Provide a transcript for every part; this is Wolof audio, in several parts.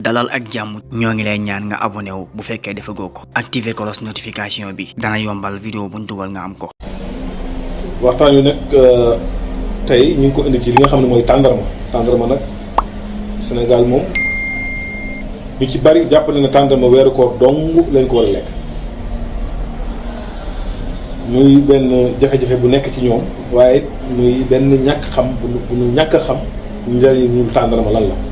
dalal ak jàmm ñoo ngi lay ñaan nga abonné wu bu fekkee defagoo ko activer cloche notification bi dana yombal vidéo buñ dugal nga am ko. waxtaan wi nag tey ñu ngi ko indi ci li nga xam ne mooy tàndarma nag Sénégal moom ñu ci bari jàpp na ne tàndarma weeru koor dong lañ ko war a lekk muy benn jafe-jafe bu nekk ci ñoom waaye muy benn ñàkk xam bu ñu ñàkk a xam njëriñu tàndarma lan la.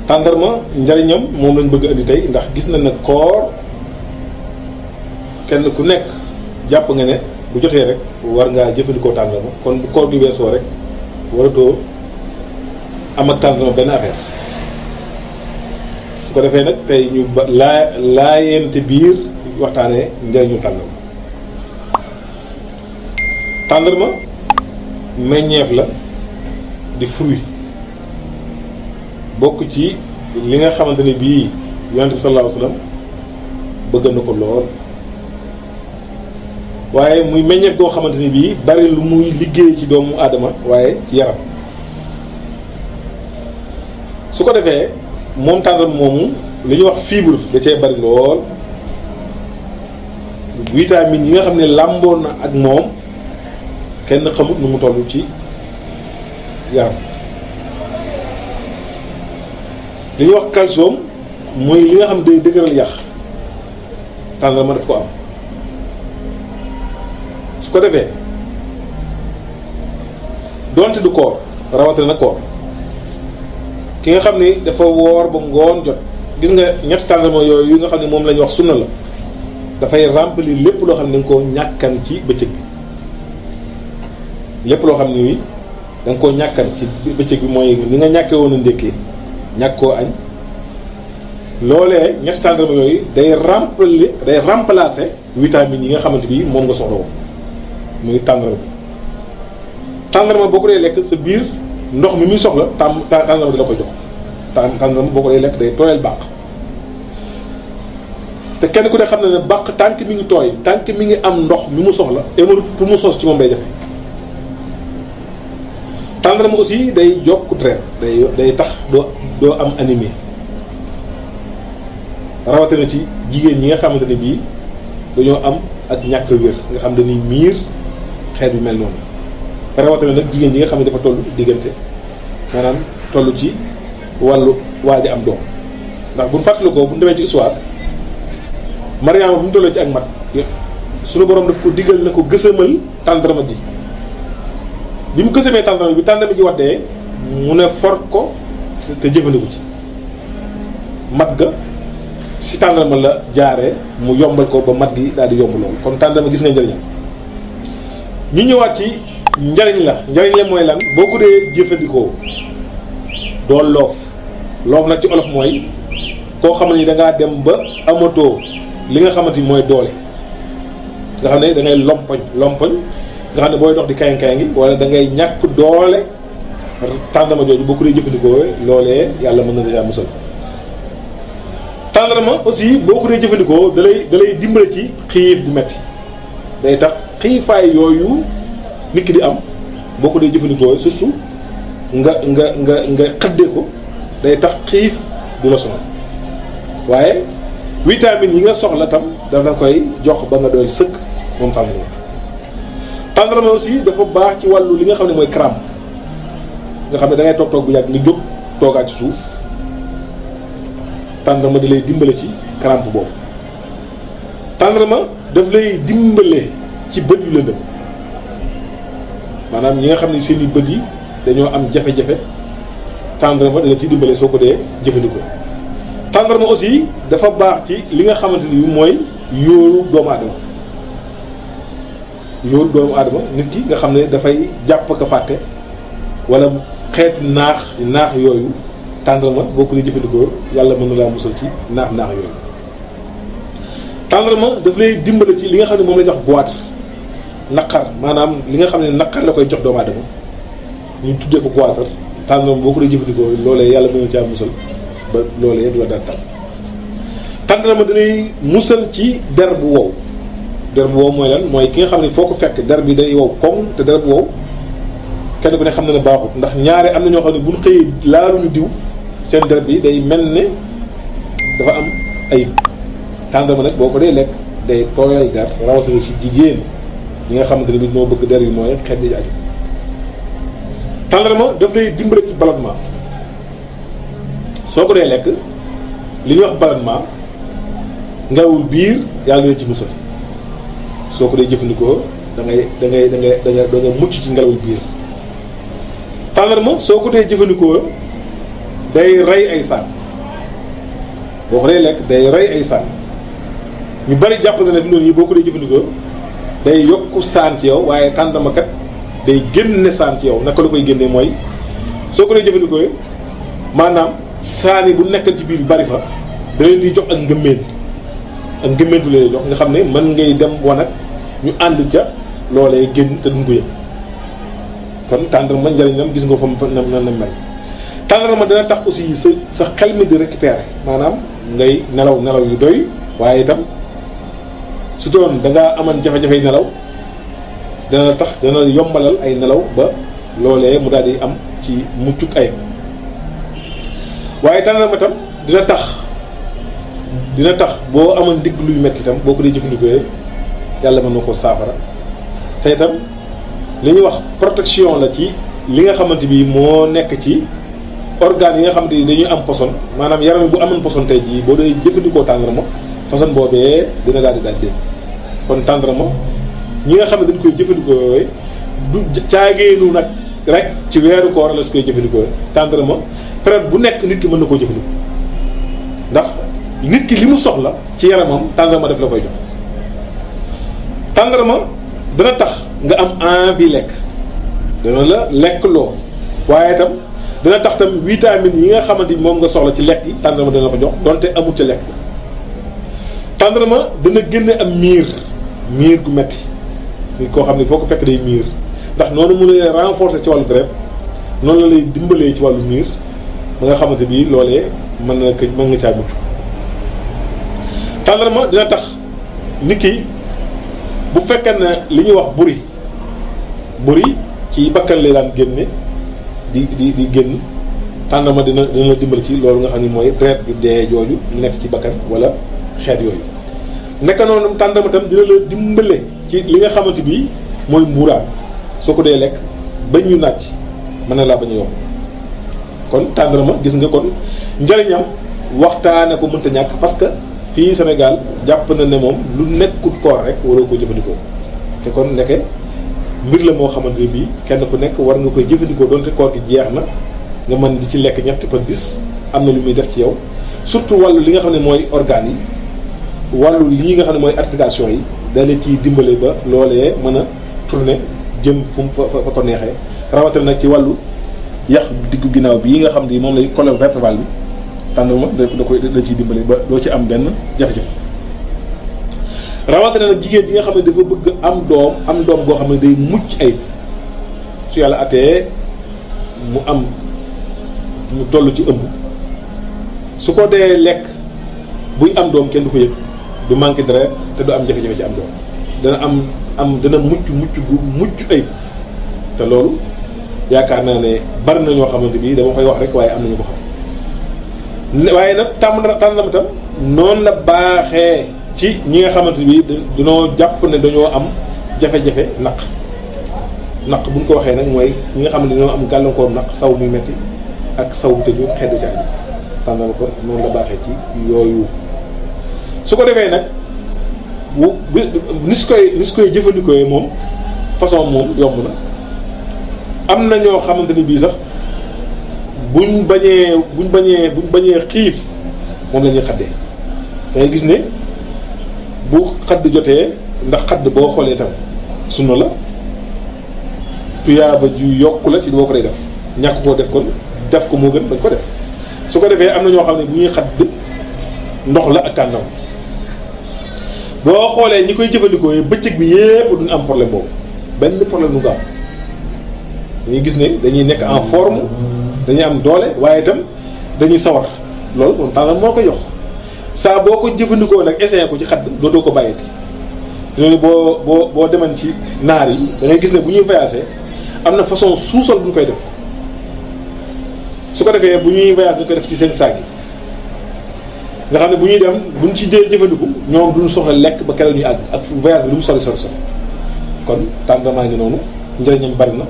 tàndarma njariñam moom lañ bëgg a indi tey ndax gis nañ ne koor kenn ku nekk jàpp nga ne bu jotee rek war ngaa jëfandikoo tàndarma kon bu koor gi weesoo rek waratoo am ak tàndarma benn affaire su ko defee nag tey ñu laayente biir waxtaanee njariñu tàndarma meññeef la di fruit bokk ci li nga xamante ne bii yonent bi sallallahu alayhi wasallam bëgg na ko lool waaye muy meññeef goo xamante ne bii bari lu muy liggéey ci doomu aadama waaye ci yaram su ko defee moom tàndarma moomu li ñuy wax fibre da cee bari lool vitamine yi nga xam ne làmboon na ak moom kenn xamut nu mu toll ci yaram li ñuy wax calcium mooy li nga xam day dëgëral yax tàndarma daf ko am su ko defee donte du koor rawatina na koor ki nga xam ni dafa woor ba ngoon jot gis nga ñetti tàndarma yooyu nga xam ne moom la ñuy wax sunna la dafay remplir lépp loo xam ne da nga koo ñàkkan ci bëccëg bi lépp loo xam ne wi da nga koo ñàkkan ci bëccëg bi mooy ni nga ñàkkee woon a ndékkee ñàkk koo añ loolee ñetti tàndarma yooyu day remplacer vitamines yi nga xamante bi moom nga soxla woon muy tàndarma boo ko dee lekk sa biir ndox mi muy soxla tàndarma di la koy jox tàndarma boo ko dee lekk day tooyal bàq te kenn ku ne xam ne ne bàq tànk mi ngi tooy tànk mi ngi am ndox mi mu soxla émeraude pour mu sos ci moom day jafe tàndarma aussi day jokk deret day tax doo am anémie rawatina ci jigéen ñi nga xamante ne bii dañoo am ak ñàkk wér nga xam dañuy miir xeet bi mel noonu rawatina nag jigéen ñi nga xam ne dafa toll diggante maanaam toll ci wàllu waaj a am doom ndax buñ fàttali ko bu ñu demee ci histoire Mariama bu ñu tollee ci ak mat suñu borom daf ko digal na ko gësamal tàndarma ji bi mu gësamee tàndarma bi tàndarma ji waddee mu ne for ko te jëfandiku ci mat ga si tàndarma la jaaree mu yombal ko ba mat gi daal di yomb loolu kon tàndarma gis nga njëriñam ñu ñëwaat ci njariñ la mooy lan boo ko dee jëfandikoo doo loof nag ci olof mooy koo xam ne dangaa dem ba amatoo li nga xamante ni mooy doole nga xam ne da ngay lompoñ nga xam ne booy dox di kayan-kayan gi wala da ngay ñàkk doole tàndarma jooju boo ko dee jëfandikoo loolee yàlla mën na la musal tàndarma aussi boo ko dee jëfandikoo dalay dimbale ci xiif bu metti day tax xiifaay yooyu nit ki di am boo ko dee jëfandikoo surtout nga xëddee ko day tax xiif du la sonal waaye vitamines yi nga soxla tam dafa koy jox ba nga doyal sëkk moom tàndarma aussi dafa baax ci wàllu li nga xam ne mooy crampe nga xam ne da ngay toog bu yàgg nga jóg toogaat ci suuf tàndarma da lay dimbale ci crampe boobu tàndarma daf lay dimbale ci bët yu lëndëm maanaam ñi nga xam ne seen i bët yi dañoo am jafe-jafe tàndarma da la ci dimbale soo ko dee jëfandikoo tàndarma aussi dafa baax ci li nga xamante ni mooy yóoru doomu aadama nit ki nga xam ne dafay jàpp ko fàtte wala xeetu naax yooyu tàndarma boo ko dee jëfandikoo yàlla mën na laa musal ci naax yooyu tàndarma daf lay dimbale ci li nga xam ne moom la ñuy wax boîte naqar maanaam li nga xam ne naqar la koy jox doomu aadama ñu tuddee ko goitre tàndarma boo ko dee jëfandikoo loolee yàlla mën na caa musal ba loolee du la dal tàndarma dalay musal ci der bu wow mooy lan mooy ki nga xam ne foo ko fekk der bi day wow koŋ te der bu wow kenn ku ne xam na ne baaxut ndax ñaare am na ñoo xam ne bu ñu xëyee laaluñu diw seen deret bi day mel ne dafa am ayib. tàndarma nag boo ko dee lekk day tooyal der rawatina ci jigéen ñi nga xamante ne bi moo bëgg der yu nooy xeet yi aju. tàndarma daf lay dimbale ci ballonnement soo ko dee lekk li ñuy wax ballonnement ngelawul biir yàlla dina ci musal soo ko dee jëfandikoo da nga mucc ci ngelawul biir. tàndarma soo ko dee jëfandikoo day rey ay saan boo ko dee lekk day rey ay saan ñu bari jàpp na ne fi yi boo ko dee jëfandikoo day yokku saan ci yow waaye tàndarma kat day génne saan ci yow naka la koy génnee mooy soo ko dee jëfandikoo maanaam saan yi bu nekkan ci biir bari fa da leen di jox ak ngëmmeentu lay jox nga xam ne mën ngay dem wanag ñu ànd ca loolee génn te duñ ko yëg kon tàndarma njëriñam gis nga fa na mel. tàndarma dina tax aussi sa xel mi di récupérer maanaam ngay nelaw yu doy waaye itam su doon da ngaa amoon jafe-jafe nelaw dana tax dana yombalal ay nelaw ba loolee mu daal di am ci muccuk ayam. waaye tàndarma itam dina tax boo amoon ndigg luy metti itam boo ko dee jëfandikoo yàlla mën na ko saafara te itam li ñuy wax protection la ci li nga xamante bi moo nekk ci organes yi nga xamante ni dañuy am poson maanaam yaram bu amoon poson tey jii boo dee jëfandikoo tàndarma poson boobee dina daal di kon tàndarma ñi nga xam ne dañ koy jëfandikoo du caageenu nag rek ci weeru koor la su koy jëfandikoo tàndarma période bu nekk nit ki mën na koo jëfandikoo ndax nit ki li mu soxla ci yaramam tàndarma daf la koy jox. tàndarma dana tax nga am envie lekk dana la lekk loo waaye itam dana tax tam vitamine yi nga xamante ni moom nga soxla ci lekk yi tàndarma dana ko jox donte amul ca lekk. tàndarma dana génne am miir gu metti nit koo xam ne foo ko fekk day miir ndax noonu mu lay renforcer ci wàllu deret noonu la lay dimbalee ci wàllu miir ba nga xamante bi loolee mën nga caa mucc. tàndarma dina tax nit ki bu fekkee ne li ñuy wax buri ci bakkan lay daan génne di génn tàndarma dina la dimbali ci loolu nga xam ne mooy deret bi dee jooju nekk ci bakkan wala xeet yooyu. nekk noonu tàndarma tam dina la dimbale ci li nga xamante bi mooy mbuuraan soo ko dee lekk bañ ñu nàcc mën na laa bañ a yomb kon tàndarma gis nga kon njëriñam waxtaane ko mënta ñàkk parce que fii Sénégal jàpp na ne moom lu nekkut koor rek waroo ko jëfandikoo te kon nekke mbir la moo xamante ne bii kenn ku nekk war nga koy jëfandikoo donte koor gi jeex na nga mën di ci lekk ñetti par bis am na lu muy def ci yow surtout wàllu li nga xam ne mooy organes yi wàllu lii nga xam ne mooy articulation yi dala ciy dimbale ba loolee mën a tourner jëm fu mu fa ko neexee rawatina nag ci wàllu yax diggu ginnaaw bi yi nga xam ne moom lay colonne vertébrale bi tàndarma da ciy dimbale ba doo ci am benn jafe-jafe rawatina nag jigéen ji nga xam ne dafa bëgg am doom goo xam ne day mucc ayib su yàlla atee mu toll ci ëmb su ko dee lekk buy am doom kenn du ko yëg du manqué deret te du am jafe-jafe ci am doom dana mucc ayib te loolu yaakaar naa ne bari na ñoo xamante bi dama koy wax rek waaye am na ñu ko xam waaye nag tàndarma tam noonu la baaxee ci ñi nga xamante bi dañoo jàpp ne dañoo am jafe-jafe naq bu ñu ko waxee nag mooy ñi nga xam ne dañoo am gàllankoor naq saw muy metti ak saw bu tëju xeddu ca aju tàndarma kon noonu la baaxee ci yooyu su ko defee nag ni su koy jëfandikoo moom façon moom yomb na am na ñoo xamante ni bii sax buñ bañee xiif moom la ñuy xaddee dangay gis ne bu xadd jotee ndax xadd boo xoolee tam sunna la tuyaaba ju yokku la ci boo ko dee def ñàkk koo def kon def ko moo gën bañ ko def su ko defee am na ñoo xam ne bu ñuy xadd ndox la ak tàndam boo xoolee ñi koy jëfandikoo yi bëccëg bi yépp duñ am problème boobu benn problème du nga am dañuy gis ne dañuy nekk en forme dañuy am doole waaye itam dañuy sawar loolu moom tànn moo koy jox saa boo ko jëfandikoo nag essayé ko ci xadd dootoo ko bàyyiti te boo deman ci naar yi da ngay gis ne bu ñuy voyagé am na façon suusal bu ñu koy def su ko defee bu ñuy voyage dañ koy def ci seen saag yi nga xam ne bu ñuy dem buñ ci dee jëfandiku ñoom duñu soxla lekk ba keroog ñuy àgg ak voyage bi lu mu sori kon tàndamaa ngi noonu njëriñam bari na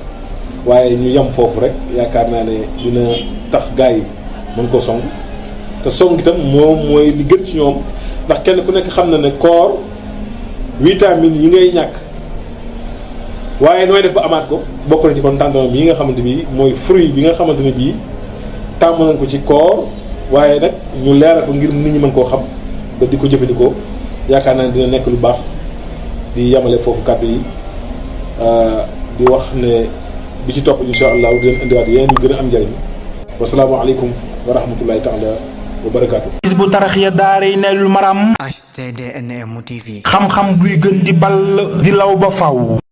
waaye ñu yem foofu rek yaakaar naa ne dina tax gars yi mën koo song te song itam moom mooy li gën ci ñoom ndax kenn ku nekk xam na ne koor vitamines yi ngay ñàkk waaye nooy def ba amaat ko bokk na ci kon tàndama bi nga xamante bi mooy fruit bi nga xamante ne bii tàmm nañ ko ci koor waaye nag ñu leeral ko ngir nit ñi mën koo xam ba di ko jëfandikoo yaakaar naa ne dina nekk lu baax di yamale foofu kàddu yi di wax ne bi ci topp insha allah di leen indiwaat yéen yu gën a am njëriñ wasalaamaaleykum wa rahmatullahi taala wa barakaatu. Hizbut Tarqiyyah daaray Nayloul Maram HTDNM TV. xam-xam buy gën di ball di law ba faw